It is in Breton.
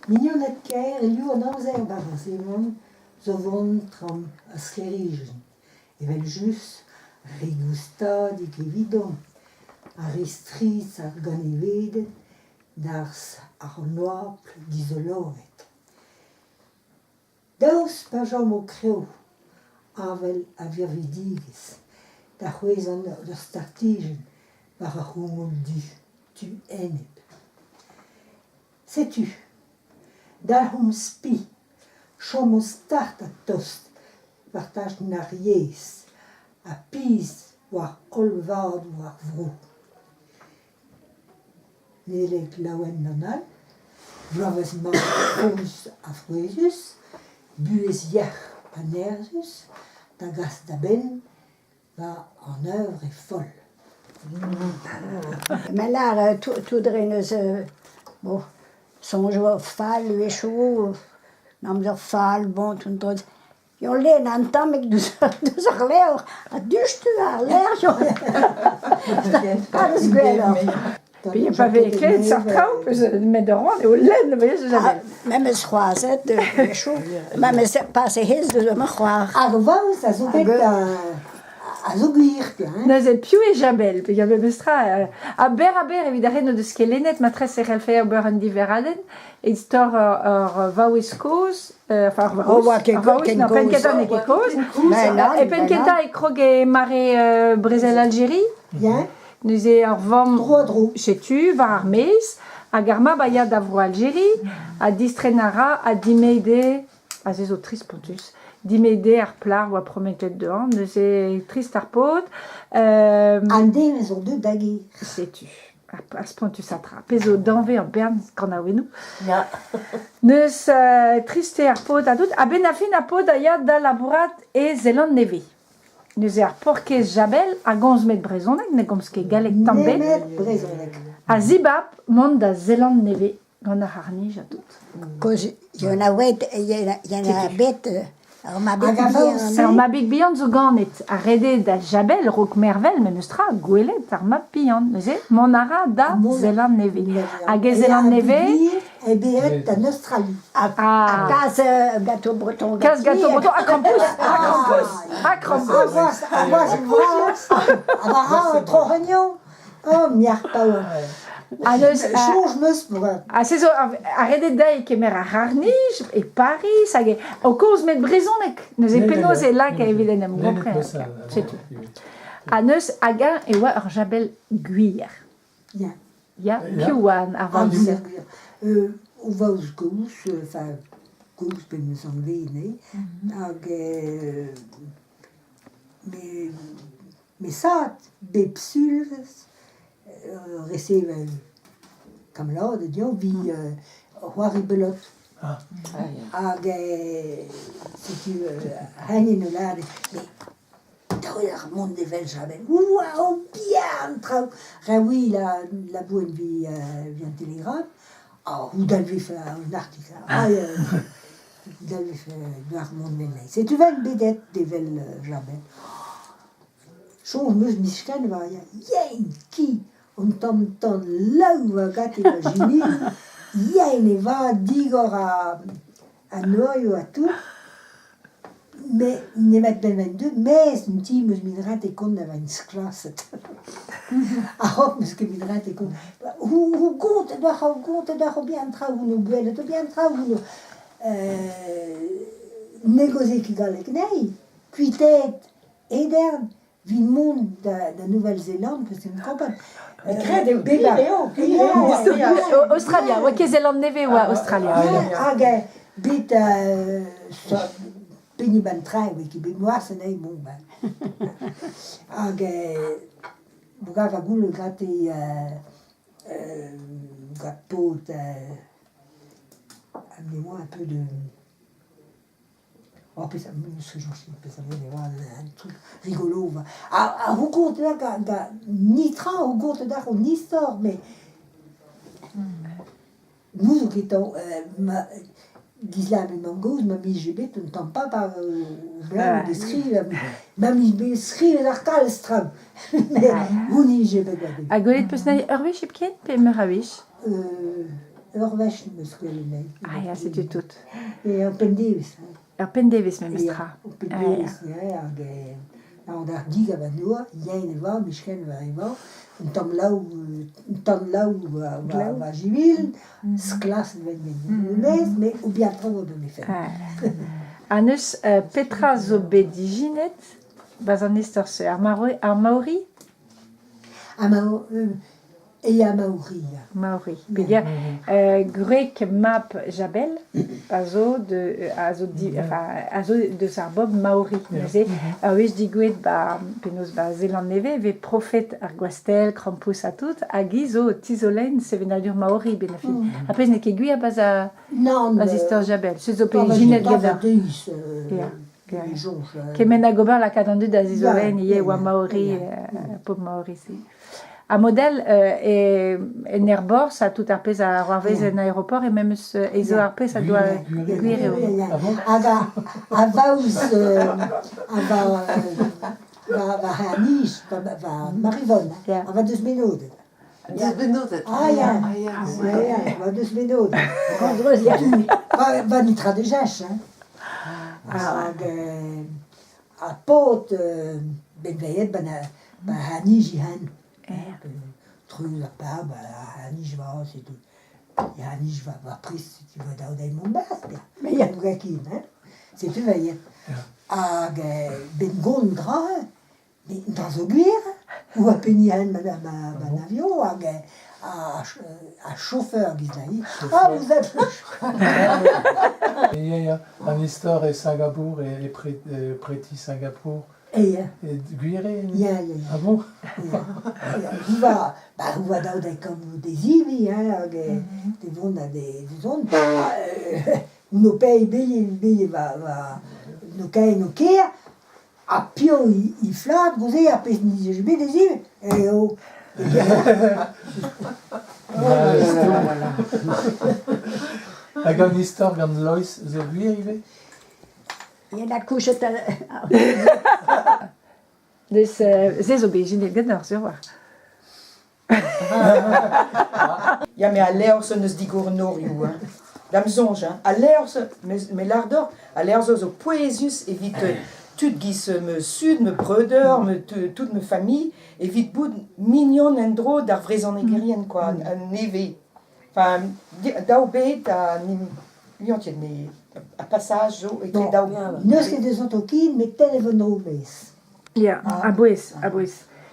Mignoned kaer liv an amzer war a seblant zo vont traoñ ha sklêrijenn. Evel-just, re goustadik evidon ha re strizh ar ganevedenn darzh ar oabl dizoloet. Daoust pa chomo kreñv avel a virvidigezh da c'hwezhañ ur startijenn war ar c'houmoul du tu enep. Setu, dalc'homp spi, chomomp start ha tost war tachenn ar yezh ha pizh war holl vadoù ar vro. Nedeleg laouen d'an holl, bloavezh mat fonnus ha frouezhus, buhez yac'h ha nerzhus da gas da benn war an hunvre foll. Me lâr tout re 'neus bon soñjoù fall a-wechoù, an amzer fall, bon tout an traoù. Eo lenn un tammig deus ar levr ha diouzhtu ar levr kalz gwelloc'h. Pe pa vez klevet seurt traoù peus met ur c'hoant eo lenn 'vez eus a Memes c'hoazhet a-wechoù, memes pase hezh deus ma c'hoar. Ar vaouez a zo bet a zo gwir hein. Neuze piv eo Jabel peogwir memestra ha berr-ha-berr evit ar re n'o deus ket lennet matrese e c'hellfe ober un diverradenn istor ur vaouez kozh enfin ar vaouez, ar vaouez non, penn kentañ n'eo ket kozh. E penn kentañ e krog e mare brezel Aljeri. Neuze ur vamm Tro-dro. Setu war ar maez hag ar mab a ya da vro Aljeri ha distren a ra ha dimeiñ ha se zo trist spontus dimeiñ ar plac'h oa prometet dezhañ neuze trist ar paotr. An devezh zo deuet da gêr. Setu. Ar spontusañ tra. Pezh zo danvez ur bern kanaouennoù. Ya. Neus trist eo ar paotr ha tout. A-benn ar fin ar paotr a ya da labourat e Zeland-Nevez. Neuze ar paourkaezh Jabel a gomz met brezhoneg, ne gomz ket galleg tamm ebet. Nemet brezhoneg. A zibab mont da Zeland-Nevez gant ar c'harr-nij ha tout. Kozh y en a bet, y en a bet Ur mabig bihan. Ur mabig bihan zo ganet ha ret eo da Jabel 'raok mervel memes tra gwelet ar mab bihan. Neuze mont a ra da Zeland-Nevez. Hag e Zeland-Nevez... Eo bet d'an Australie. Ha kas gâteau breton. Kas gâteau breton ha krampouezh! Ha krampouezh! Ha krampouezh! Ar gwaz bras! Ha war troc'hagnon! Oh, miar paour. Ha neuze, Soñj 'meus Ha se zo ar redet dezhi kemer ar c'harr-nij e Pariz hag o komz met brezhoneg. Neuze penaos e laka evit en em gompren. Setu. Ha neuze hag-eñ e oa ur jabel gwir. Ya. Ya, piv oa ar vaouez-se? O vaouez gozh, enfin gozh pe 'meus anvet anezhi, hag me Me sad bep sulvezh resevel kamaladed ya 'vit c'hoari belot. Hag setu hini 'no lâret met daou ar mont evel javel waou bihan traoù Raoui labour evit an Télégramme ha dalvefe un artikl dalvefe ar mont enni. Setu 'vel bet evel Jabel. Soñj 'm eus misken war yen ki un tamm tan laou a gate ma Jimmy, yen e va digor an norioù ha tout, met nemet benn deuet maez un ti 'm eus bet rentet kont da vezañ sklaset. A-raok 'm eus ket bet rentet kont. Ho kontet deoc'h, ho kontet deoc'h bihan traoù 'no gwelet, bihan traoù 'no ne gaoze ket galleg anezhi, kuitaet Edern 'vit mont da Nouvelle-Zélande parce que kampagn. Graet eo, gwir eo, gwir eo. Australia, oa ket Zeland-Nevez oa Australia. Hag bet pegni ban train oa ket bet moas anezhi bon ben. Hag bogav a goullo gante gant paotr amenez-moi un peu de Oh pezh pezh e oa un truc rigolo ha ho kontet da nitra ho kontet ar an istor met n'ouzon ket ma giz-lâret mamm-gozh ma 'mije bet un tamm papa o skrivañ ma 'mije bet skrivet ar kalz traoù met gounije bet Ha gwelet 'peus anezhi ur wech hepken pe meur a wech? Ur wech 'm eus gwelet anezhi. Ah ya, setu tout. Ur penn-devezh. Ur penn-devezh memes tra. Ur penn-devezh, ya, hag an ardig a noa, yen e oa, Michel e oa, un tamm laou, un tamm laou war Jivil, sklas evel mes, met ober traoù ober me fenn. Ha neus petra zo bet ijinet 'barzh an istor-se? Ar ar Maori? Ar E Maori. Maori. Peogwir gwreg mab Jabel a zo de, a zo di, enfin, a zo deus ar bobl Maori. Neuze, ur wech digouezet ba penaos ba Zeland-Nevez e vez profet ar gwastell, krampouezh ha tout, hag hi zo o tizoleiñ sevenadur Maori benn ar fin. Ar pezh n'eo ket gwir 'barzh 'barzh istor Jabel. Se zo bet ijinet ganeoc'h. Ya. Kement hag ober lakaat an dud da zizoleiñ ivez oa Maori, pobl Maori-se. Ha model en aerborzh ha tout ar pezh a c'hoarvez en aeroport e memes ez eo ar pezh a doa gwir eo. Hag a vaoz a va va c'harr-nij, va Marivonne, a va deus menodet. Deus menodet. Ah ya, ya, va deus menodet. Va nitra de jach, hein. Hag Ha paotr bet veilhet 'ba 'ba nij hen. Truez ar pab ha nij vras setu. Ya nij war prest setu 'oa dav dezhi mont 'barzh ya n'oa ket hein. Setu veilhet. Hag benn gont dra met un dra zo gwir oa pegni hen 'ba 'ba 'n avion hag ar chauffeur giz dezhi. Ah vous êtes le Ya, ya. An istor e Singapour, e preti Singapour. Ya. E gwir eo? Ya, ya, ya. Ah bon? Ya, ya. Houva, ba houva daou da kaout dezivi, hein, hag de vont da de zont. No pei beilh, beilh va, va, no kae no kêr, ha piv i flad goude ar pezh n'ije bet dezivet eo. Hag an istor gant Lois zo gwir ivez? Il a kouchet Deus se zo bet ijinet ganeoc'h sur 'walc'h. Ya, met al levr-se 'neus digoret norioù hein. Da'm soñj hein, al levr-se, me lâr deoc'h, al levr-se zo pouezus evit tud 'giz ma zud, ma breudeur, ma tout ma familh, evit bout mignon en-dro d'ar vrezhonegerien quoi, nevez. Enfin, daou bet ha n'int ne ar pasaj zo etre daou. N'eus ket deus an kin, met tenn e vo en-dro maez. Ya, a-bouez, a-bouez.